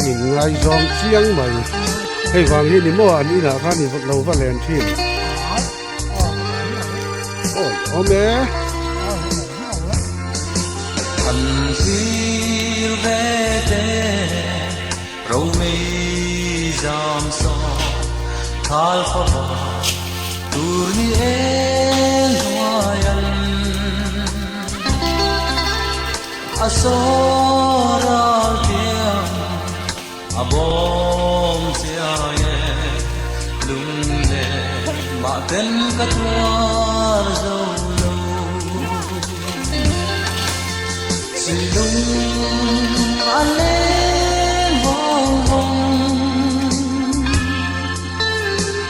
in ngaizawng chiang mai. Hei vang hi ni maw an inah khan i lo va len thin. Awi awm e. An thlir ve te romei zam saw thal khawva tur ni eng hnuaian a saw ral tiang a bawm chiai e lung leh mah ten ka tuar zo lo Sui lung a leng vawng vawng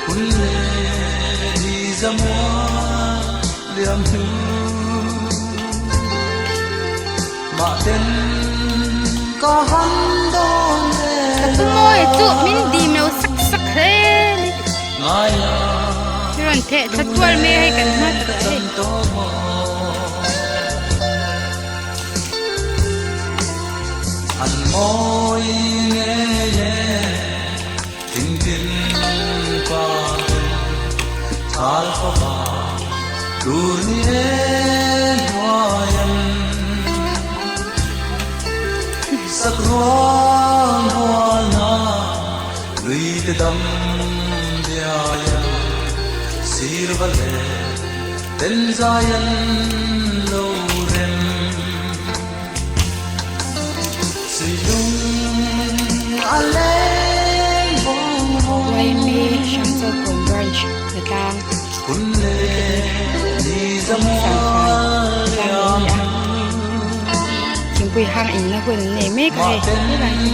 hun leh ni zamual liam hnu mah ten ka han dawn ve Ka thu mawi chu min dim lo sak sak hle ni. ngai la Hi rawn theh thla tual mai a hei kan hma ka takah hei. chan tawh maw an mawi ngei e thingtin par thal fapa tur ni en hnuaian sakruang hualna lui te dam biaian sirva leh ten zaian lo rem Silung a leng vawng vawng YMA Hrangchawlkawn Branch Hnatlang hun leh ni Sangfai zamual tlang leh a ni a thingpui hang in na hun an nei mek a hei helai hi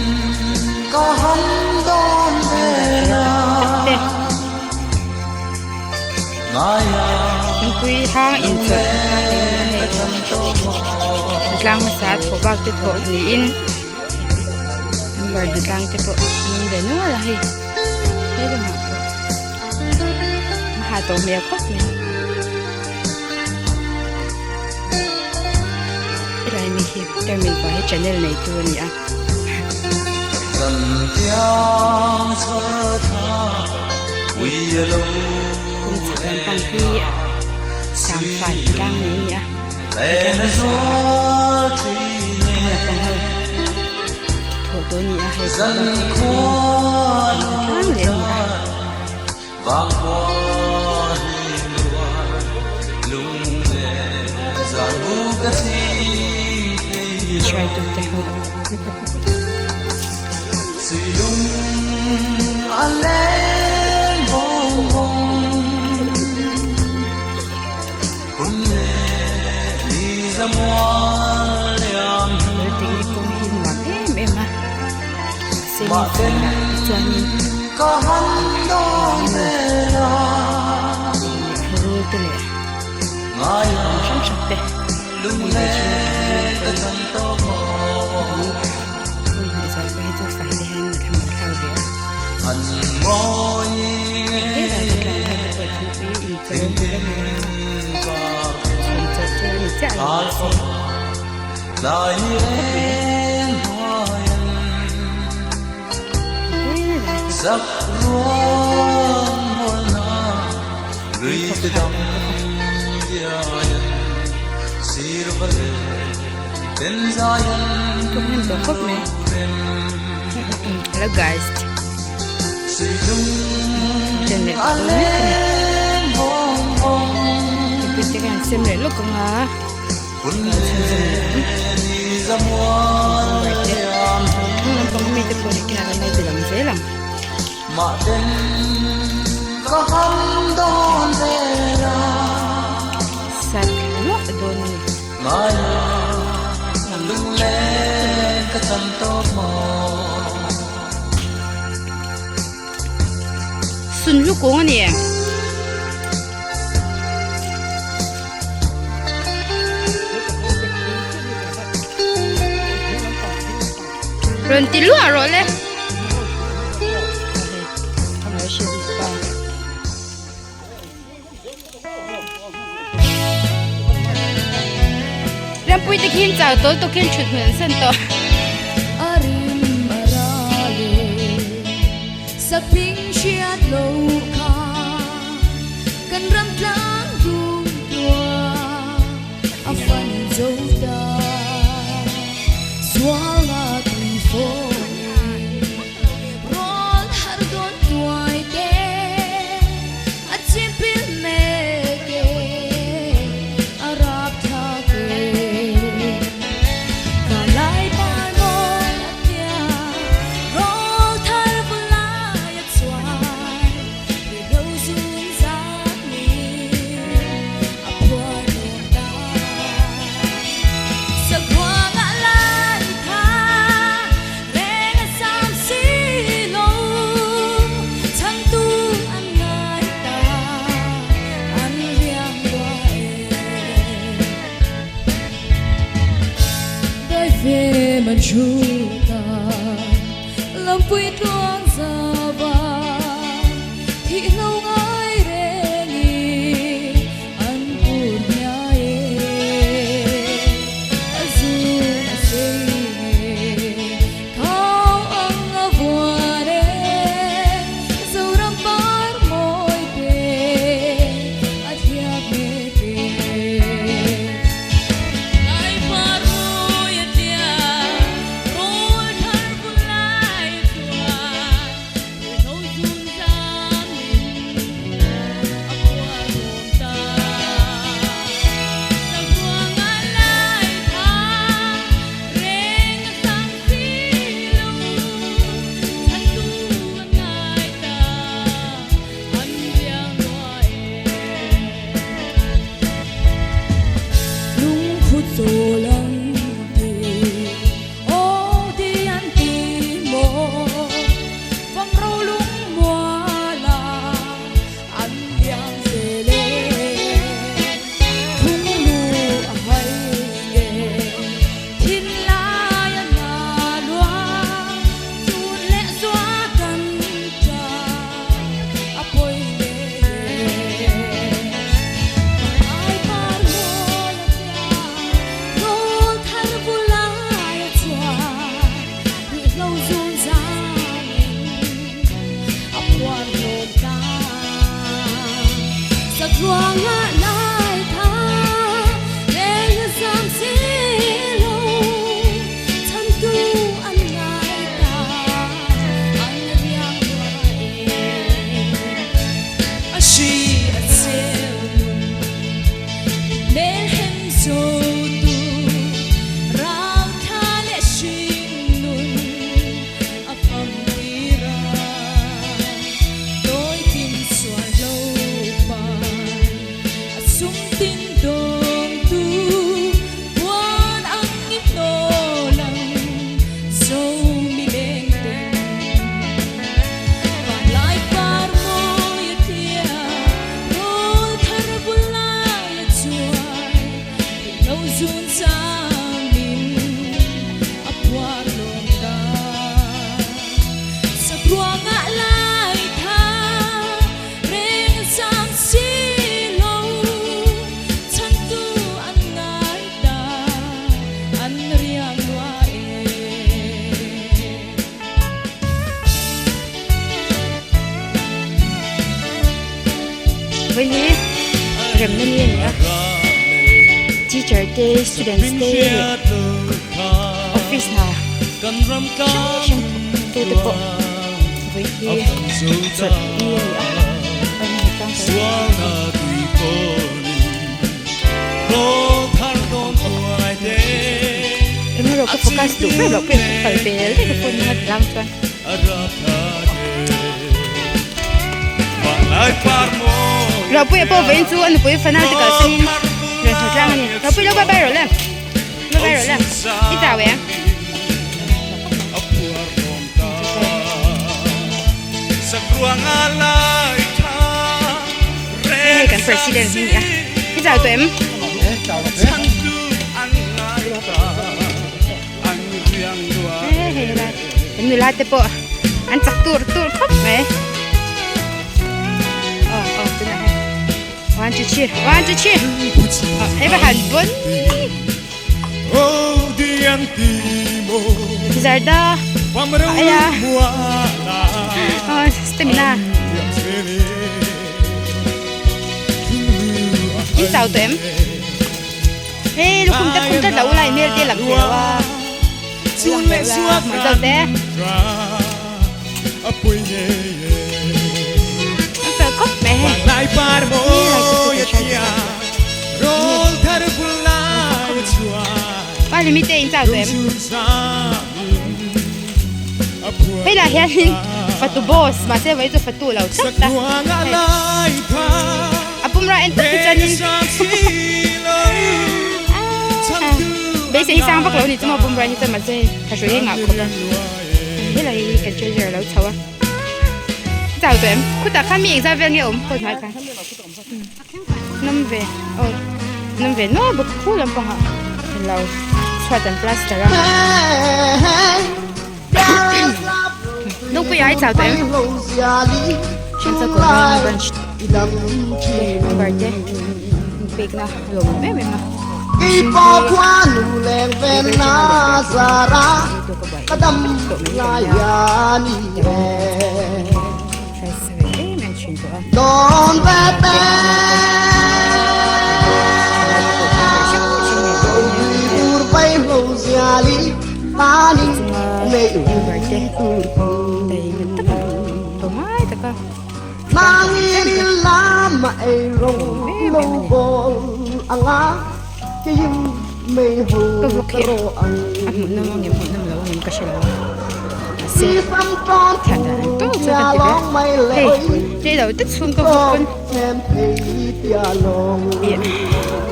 ka han dawn ve member na fel tak tak te ngai a thingpui hang in chawlh khawtlang leh a ni a hei. Hnatlang hmasa a thawh bak te thawh niin number hnatlang te pawh an awm ve nual a hei he lamah pawh a ha tawh hmel khawp mai helai mi hi termin pa hi channel nei tu a ni a. Kawng chhak lampang hi samfai tlang mai a ni a. Thawh tawh a ni a hei thawh bak hi chuan in tlang leh a ni a. Hruaitu te ho. Building hi kawng hi nuam em em a mahse ni zanah te chuanin eng emaw rul te leh hnam hrang hrang te hei ve thin a tah hian hmun hnaih zawk pawh hi chu fai te hian a thlamuan thlak ve a helai te tlang te pawh thingpui in chawl tur a ni a chhun chawlh chu a ni chiah lo mahse khawp mai hello guys chen leh tawh dawn mek a ni thingpui te hian sem leh lawk ang a kal chhunzawm leh ang number te hnung lampang ami te pawh hi kinah kan lo ti lang zel ang. Sat luah dawn a ni. Sun lu kung a ni em? Rawn ti luah rawh le. Rampui te khin chau tawl tawkin thut hmun an san tawh. Vawi hi remna ni a ni a teacher te students te leh office hna hrang hrang thawk tu te pawh vawi hi chawlh ni a ni a an hmu tlang ta engemaw ka focus duh ber loh pawh in kal vel daih ka phone hmanga ti lang chuan. Ropuia pawh vawiin chu a nupui fanau te kalsanin rawn haw tlang a ni. Ropui lo bye bye rawh le. Bye bye rawh le. I chau em? Hei kan president hi a ni a. I chau tawh em? Hei hei lai kan nula te pawh an chak tur tur khawp mai aw aw tunah hian one two three one two three hei va han pawn zarda aia. Aw stamina in chau tawh em hei lukhum te khum tlat lo ula i hmel te lang thei lo a lang lo ula hmuh zawk te an fel khawp mai hei Pa limi te in chau tawh em? Hei lah hianin fatu boss mahse vawi chu fatu lo tlat a a pumra en tak hi chuanin beisei hi sang vak lo ni chu maw pumra hi chuan mahse hei thahrui hi ngah khawp a helai hi kan treasure a lo chho a chau tawh em? Khutah khan mi engzat vel nge awm khawi hnuaiah khan. Nawm ve aw nawm ve nual bawk khu lampangah lo chhuat an plaster a Nupui ai chau tawh em Hriatsa Kawlhrawn branch te member te inpekna a lawmawm em em a Ka vawk hi a hmuhnawm ang em hmuhnawm lo ang em ka hre lo a mahse thian dan ang tawk chu ka ti ve hei rei lo te chhung ka vawk pawn ih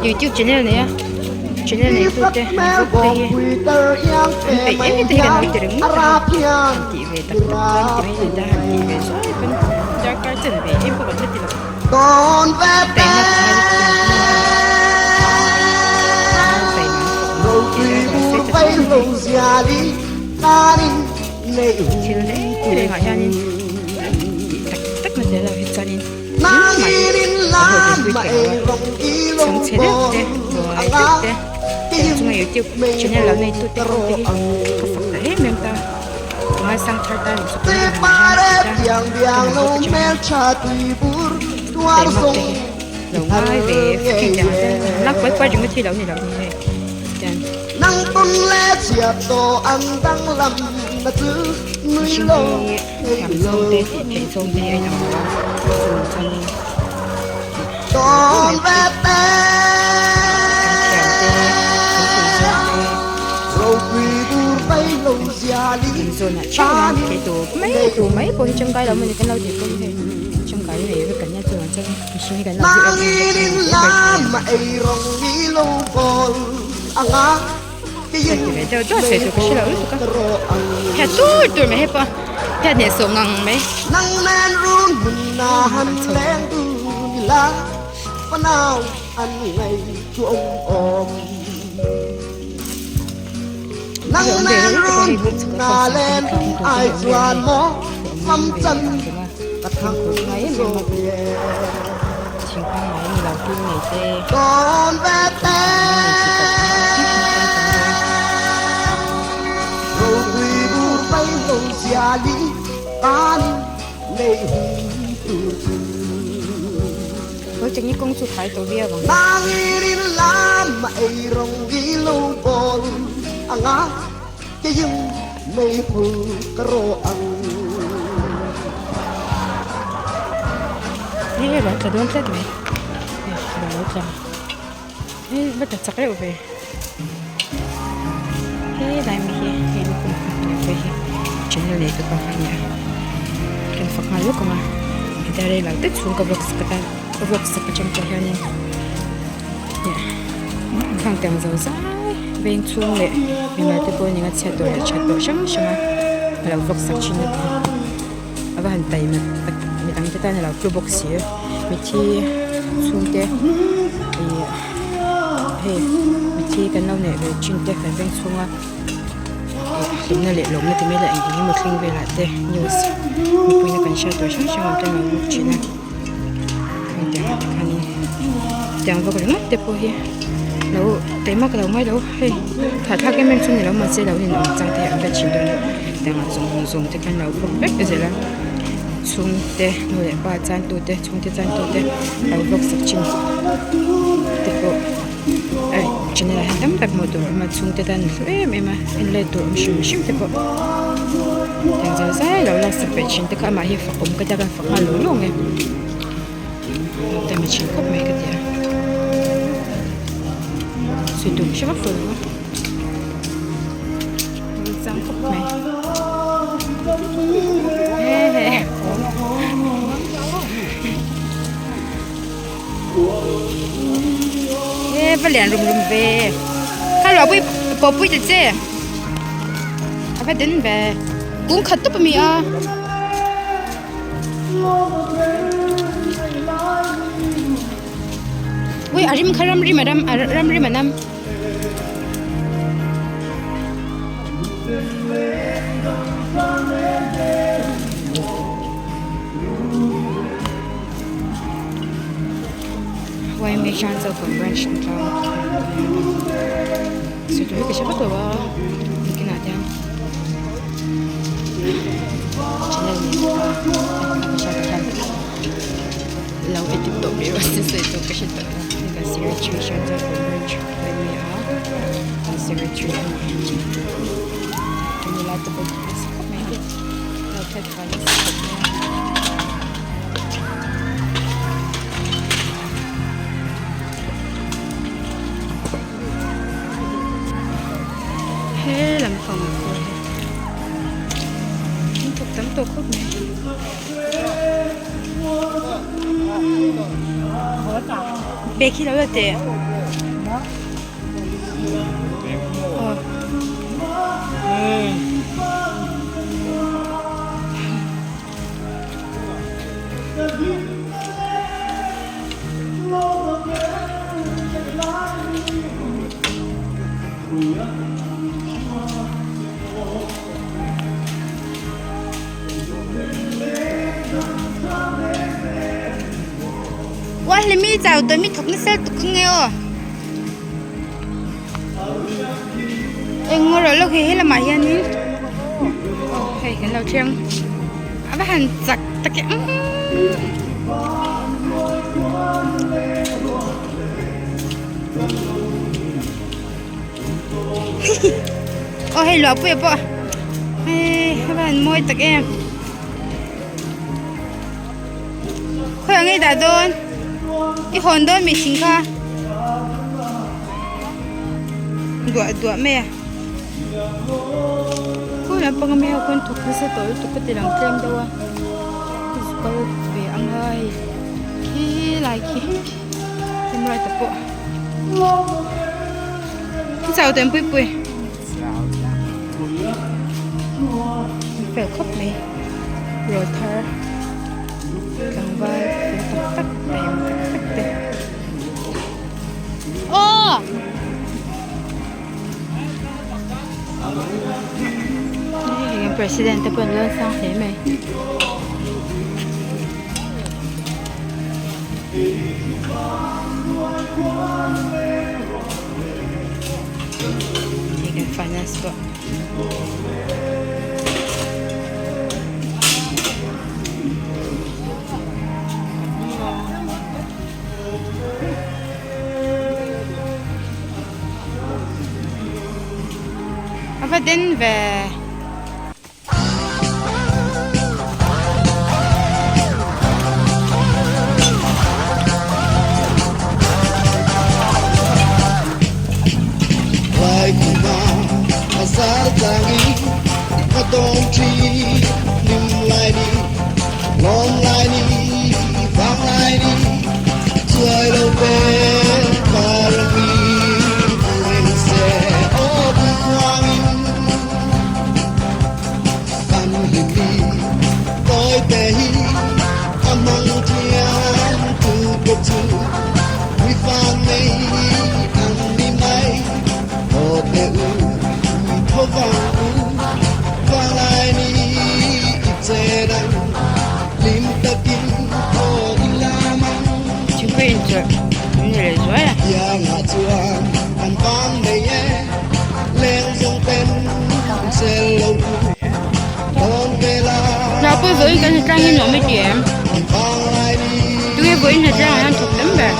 youtube channel nei a channel nei tu te an vawk te hi an peih em em te hi kan lo ti ringawt a han tih ve tak tak chuan ti mai ta han tih ve zuai pawn darkar chen ve em pawh kan la ti lo. Thil reng rengah hianin tih tak tak na tel lo hi chuanin engmah hi a hlawhtlinpui thei lo a, chhangchhe deuh te buai deuh te tiang chunga youtube channel lo nei tute ho te hi ka fak ta em em ta. Ngaisang thar ta ni chu kan dinhmun ah hian ti ta kan han vlog atang hian taimak te hi lo ngai ve heng tiang ah te lak kuai kuai ringawt hi lo ni lo ni hei tiang mihring hi thiam zawng te tih theih zawng te hi a inang lo a chuvang chuanin tih mai mai chu kan thiam te kan tui zawng te. Kan zawnah theuh hian thei tur mai tur mai pawh hi tangkai lo mawni kan lo tih pawh hi hei tangkai nei vek kan nia chuvang chuan mihring hi kan lo zir em em vek a ni ve deuh deuh sawi tur ka hre lo lutuk a phiat tur tur mai hei pawh phiat hnehsawh ngang mai kan chho Kawng chu khai tawh viau ang. Hei hei lo tla dawn tlat mai hei lo tla hei va tla chak reuh ve helai mi hi hei lukhum kha hmuh ve hi channel nei tu pa kha a nia kan fak nghal lawk ang a hetia rei lo te chhung ka vlog sak atan ka vlog sak atang pawh hianin khang tiang zo zai veng chhung leh mimal te pawh eng a chhiat tawh leh that tawh hrang hrang a a lo vlog sak thin a a va han taima tak midang te tan a lo tlu bawk si mithi chhungte ih hei mithi kan lo neih ve thin te kan veng chhunga ih hlimna leh lawmna ti mai lah eng eng emaw thleng velah te news mipuina kan hriat tur hrang hrang ang te an lo vlog thin a hetiang ah te khanin tiang vak ringawt te pawh hi lo taima ka lo ngai lo hei thahthlak em em chu ni lo mahse lo ninawm chang te hi an la thin dawn a tiang ah zawng zawng te khan lo vlog vek zel a. Chhungte nu leh pa chantute chhungte chantute lo vlog sak thin te pawh eh channel ah hian tam tak hmuh tur a awm a chhungte tan hlu em em a en let tur awm hrim hrim te pawh tiang zai zai lo laksak peih thin te kha amah hi fak awm ka tia ka fak nghal lung lung e taima thin khawp mai ka ti a sawi tur ka hre vak tawh lo a. Chang khawp mai he va lian rum rum ve kha lo pui pawh pui ta che a va den ve kung khat tawp a mi a. Ui a rim kha ram rim a ram ram rim a nam. Yma Hranzalkawn branch ni tlang sawi tur hi ka hre vak lo a nakinah te hian channel nei tupa ka hriat te hian lo edit tawh mai rawh se sawi tur ka hre tawh lo hei kan secretary Hranzalkawn branch yma a kan secretary a ni nula te pawh nasa khawp mai a lo thlet fai nasa khawp mai a. He lampang pawh hi an thawk tam tawh khawp mai. Bag hi lo la teh. Aw. Ua hlimi chau dawr mi thawk nasa lutuk ang e aw. Eng ngaw rawh lawk hi helamah hianin aw hei kan lo thleng a va han chak tak e umm. Aw hei luahpuia pawh hei a va han mawi tak em. Khawiah ngei dah dawn i hawn dawn mihring kha duah duah mai a khawi lampang ami ho khawn thawk nasa tawh lutuk ka ti lang tlem deuh a ka zu kal ve ang a hei khi lai khi hemlai te pawh i chau tawh em pui pui. Fel khawp mai rawlthar tlangval fel tak tak taima tak tak te aw hei kan president te pawh an lo sang hle mai. Hei kan finance pawh. A va den ve. Thingpui inchawrh an ni leh zuai a. Tunge vawiin kan hnatlang hi nuam i ti em? Tunge vawiin hnatlang ah hian thawk tam ber?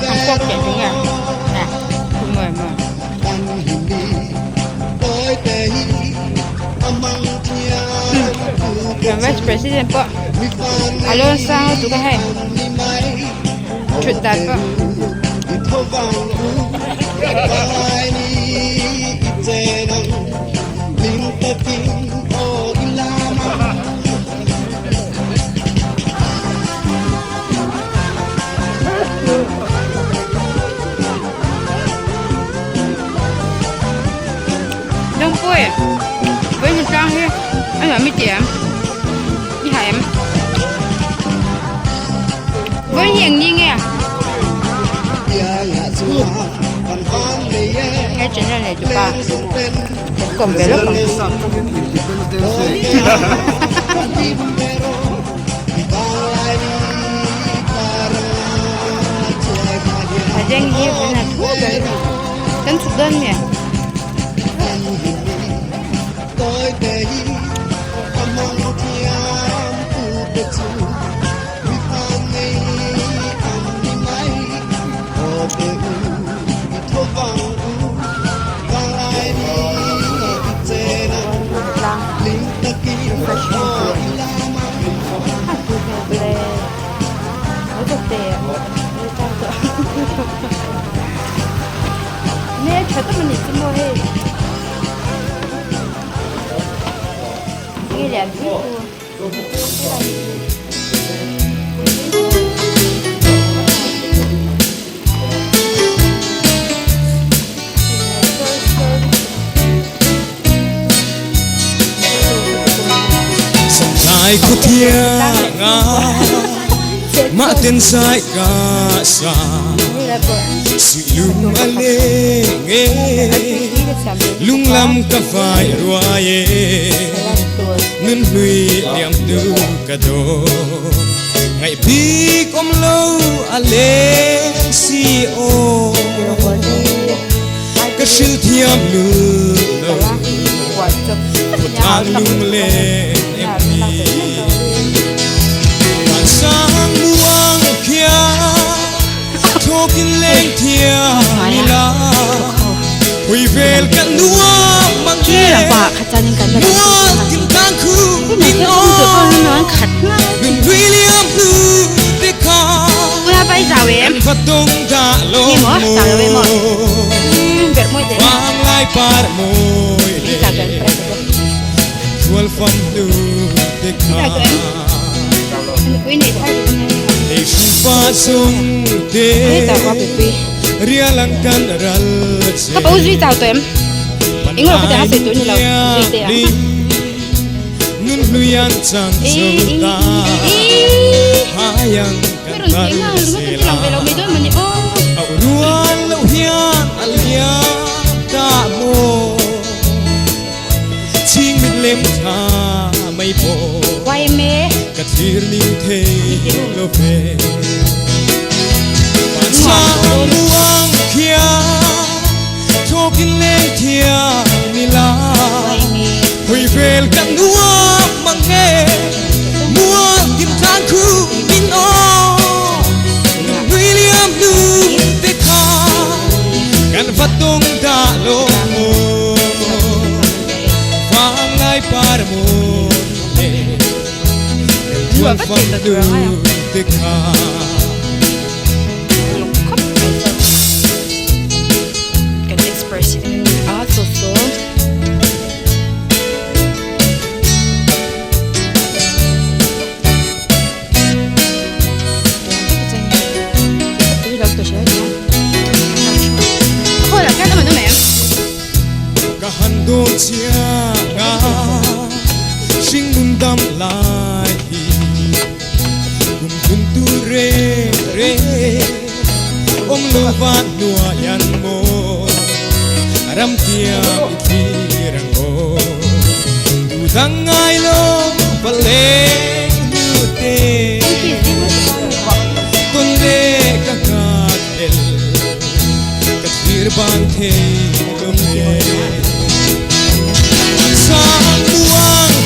An kawk teh tunge? Ah, thu mawi mawi. Kan vice president pawh a lawn sang lutuk a hei thut dan pawh. Lawngpui vawiin tlang hi a nuam i ti em i ha em vawiin hi eng ni nge nge channel nei tupa kan kawm ve lawk ang. Thadeng hi vawiin a thu ber a ni kan chhuk dawn nge. Lai khu thianga mah ten sai ka sa lung a leng e lung lam ka vai ruai e nun hlui liam tu ka do ngaih bik awm lo a leng si aw ka hril thiam lul lo Khuatan lunglen em ni Vansang muang khian Thawkin leng thiam ila Hui vel kan nuam mang e Mual kim tang khu in aw Nun hlui liam hnu te kha Kan va tawng dah lo maw Vang lai par mawi le Thual fam hnu te kha Hei hrupa zawng te Rial ang kan ral che Panlai thianghlim Nun hlui an chang zo ta Hai ang kan kal zel a Auh rual loh hian a liam ta maw Chhing mit lem tha mai pawh Ka thlir ning thei lo ve Vansang muang khian Thawkin leng thiam ila Hawi vel kan nuam mang nge Mual kim tlang khu min aw Nun hlui liam hnu te kha Kan va tawng dah lo maw Vang lai par mawn le Kan tual fam hnu te kha. Kan ex-president a chaw saw. Ka han dawn chiang a hringnun dam lai hi. Kum thun tur reng reng awm lo van hnuai an maw Ram thiam i thlir ang aw Tu dang ngai lo va leng hnu te Tawn le ka nghat el ka thlir bang thei lo ve Sang muang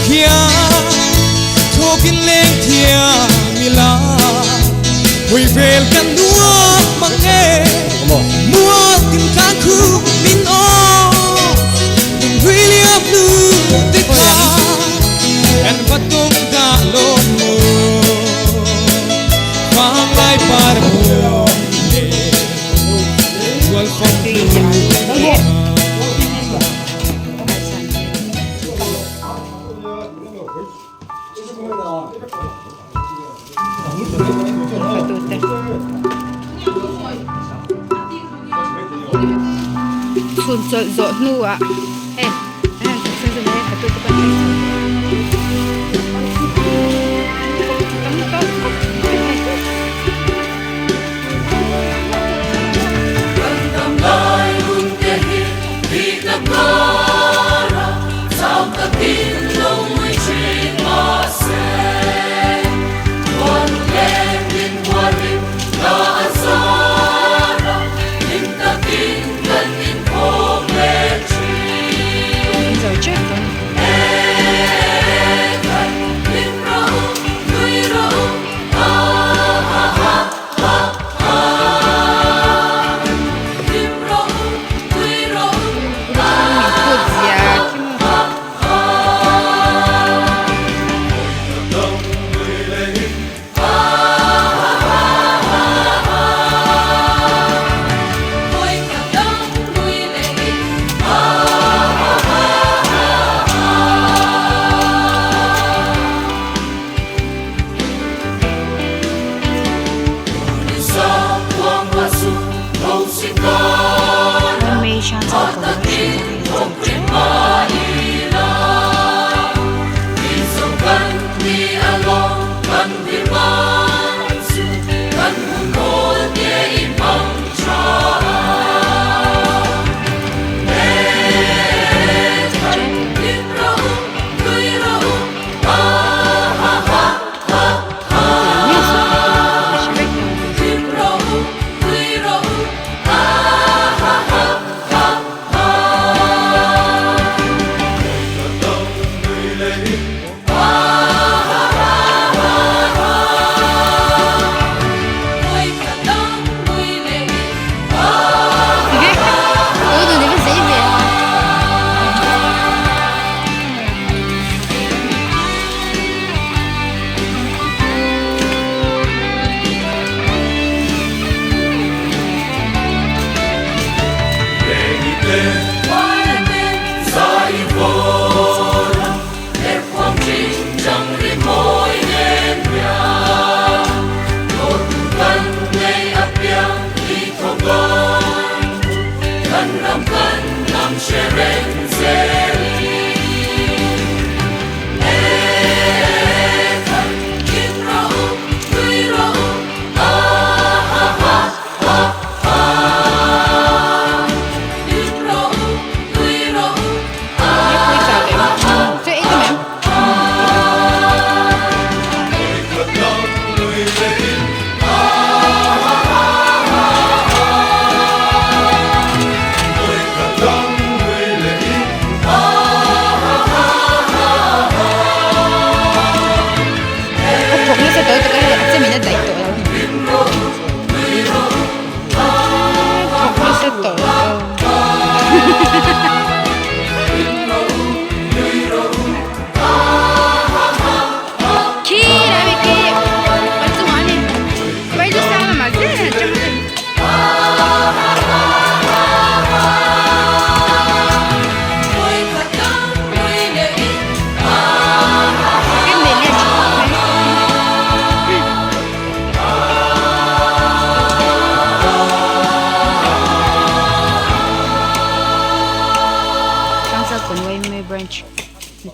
Chhun chawlh zawh hnuah hei an han thawk chhunzawm leh a hotu te pawh an hmang chho tam tawh khawp mai.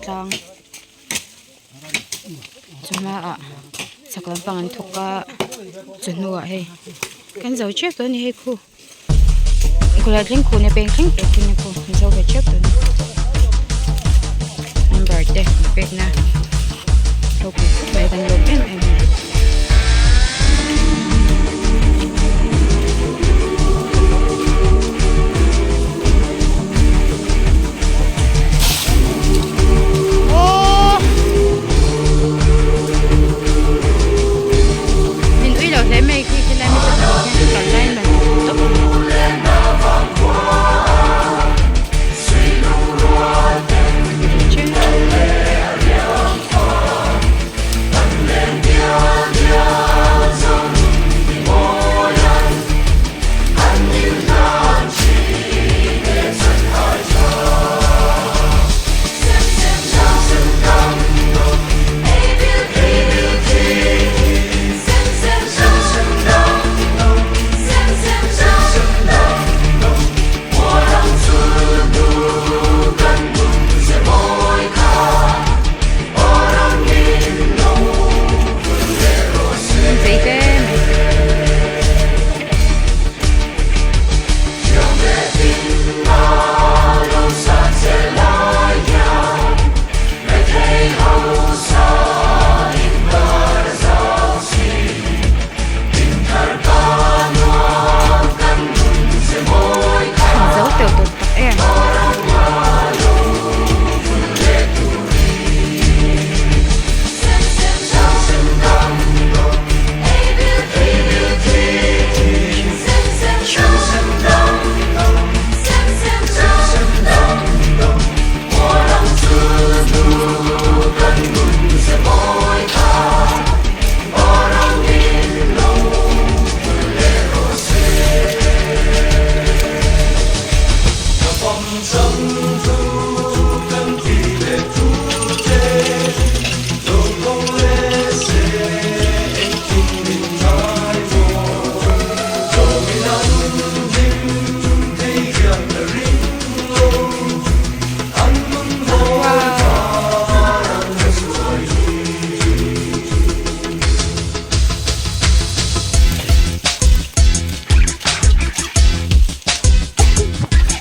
Tlang chu hmaah chak lampang an thawk a chu hnuah hei kan zo tep tawh a ni hei khu khulai thleng khu nia peng thleng tawh nia khu an zo ve tep tawh a ni number te an pek na ropui khawp mai kan lawm em em a ni. Min ui lo hle mai khi khilai mi chu khian kal lai man tawp a ni.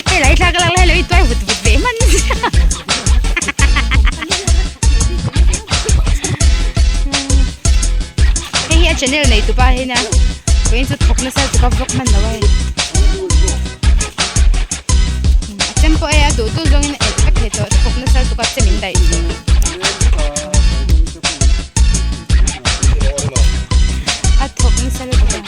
Hei lai thla ka lak lai lo i tuai vut vut ve hman Hei hi a channel nei tupa hi nia vawiin chu thawk nasa chu ka vlog hman lo a hei a chem pawh hei a duh duh zawngin a elh vek thei tawh thawk nasa lutuk a chem in daih a thawk nasa lutuk a.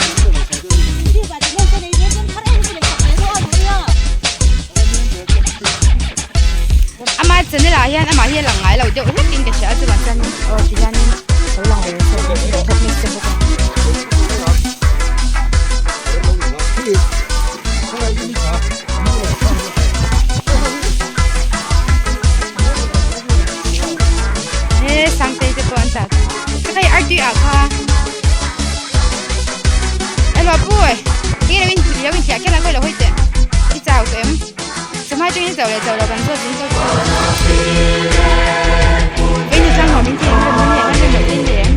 Ama channel ah hian amah hi a lang ngai lo deuh hlek in ka hria a chuvang chuan aw ti hianin lo lang ve se thawk nasa bawk a. He Sangtei te pawh an tah ka hei artui ah kha emaw pu eng ilo in ilo in thiah kher a khawi lo hawi teh i chau tawh em chawhma atangin chau leh chau lo kan zawt zing zawt vei ni tlang nuam in ti em rem na ni rem loh te in nei em.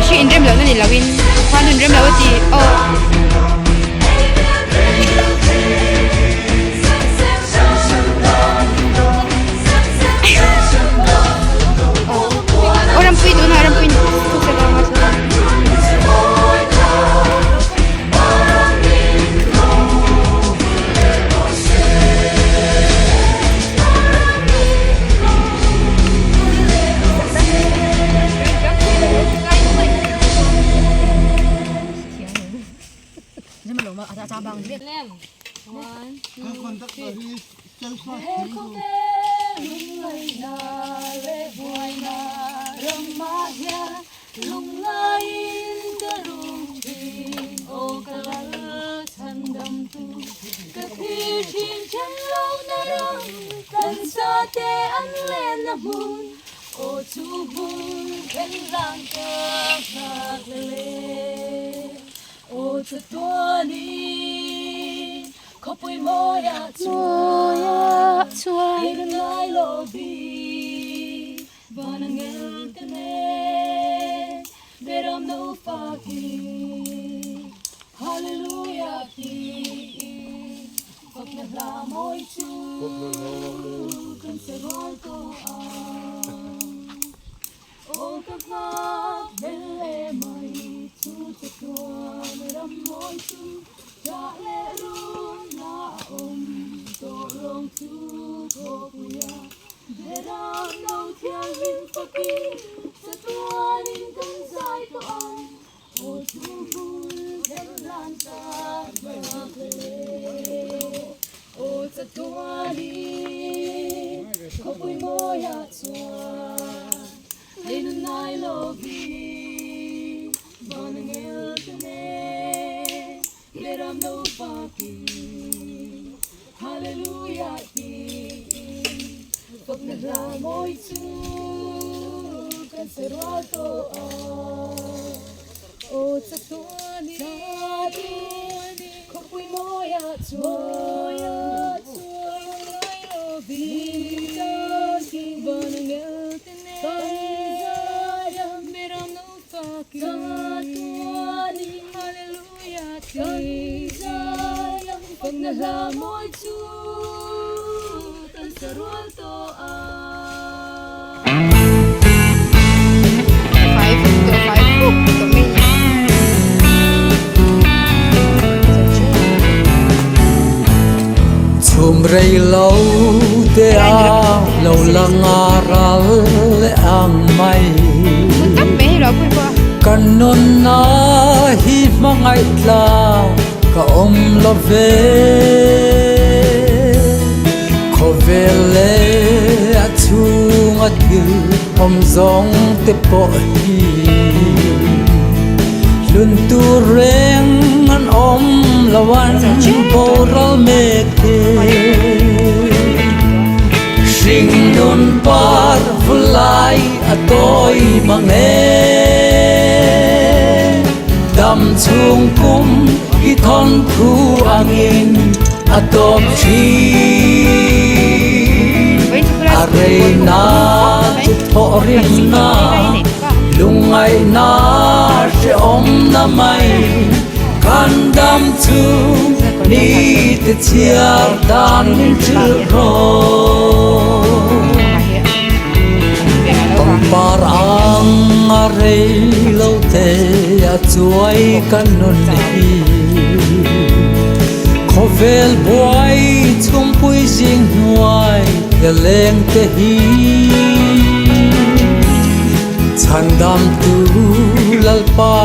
Mihring inrem lohna ni loin khuan hun rem lo a ti aw. Aw rampui tunah rampui thuk ta vang a chuan. Chhum rei lo te a lo lang a ral leh ang mai. Kan nunna hi hmangaih tla ka awm lo ve. Awm zawng te pawh hi hlun tur reng an awm lo an boral mek te. Hringnun par vulai a tawi mang e. Dam chhung kum i thawn thu angin a tawp thin. A reina chu thawh rimna, lungngaihna hrehawmna mai kan dam chu ni te chhiar dan min hrilh rawh. Pangpar ang a rei lo te a chuai kan nun hi. Khawvel buai chhumpui zing hnuai he leng te hi Chhandam tu Lalpa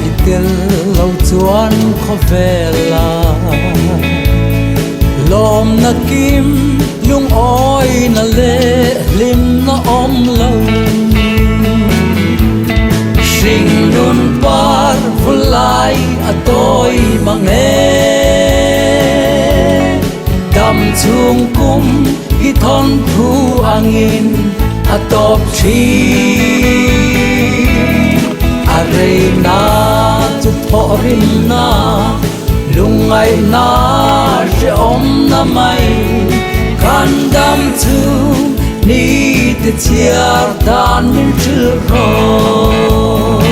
i tel lo chuan khawvel a lawmna kim lungawina leh hlimna awm lo. Hringnun par vulai a tawi mang e. Dam chhung kum i thawn thu angin a tawp thin. A reina chu thawh rimna, lungngaihna hrehawmna mai kan dam chhung ni te chhiar dan min hrilh rawh.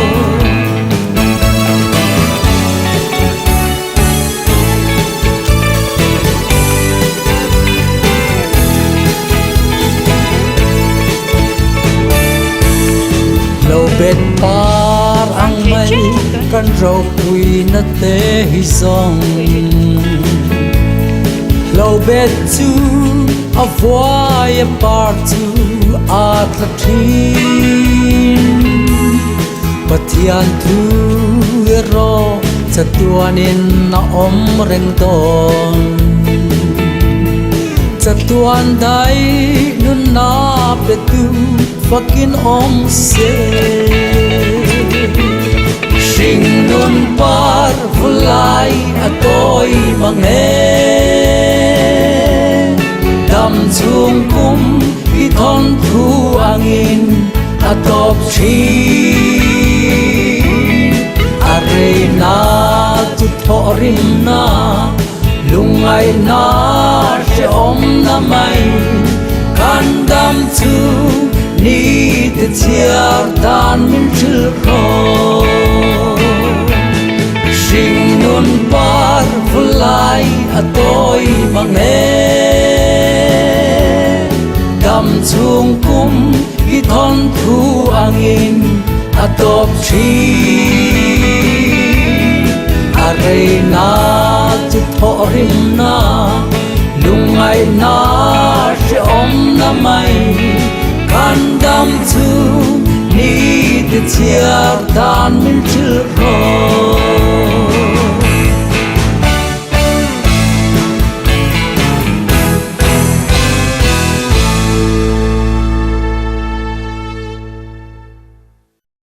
Lo bet par ang mai kan ropuina te hi zawng. Lo bet chu a vuai a par chu a tla thin. Pathian thu erawh chatuanin a awm reng dawn. Chatuan daih nunna petu fakin awm se. Hringnun par vulai a tawi mang e. Dam chhung kum i thawn thu angin a tawp thin. A reina chu thawh rimna, lungngaihna hrehawmna mai kan dam chu ni te chhiar dan min hrilh rawh. Hringnun par vulai a tawi mang e. Dam chhung kum i thawn thu angin a tawp thin. A reina chu thawh rimna, lungngaihna hrehawmna mai kan dam chhung ni te chhiar dan min hrilh rawh.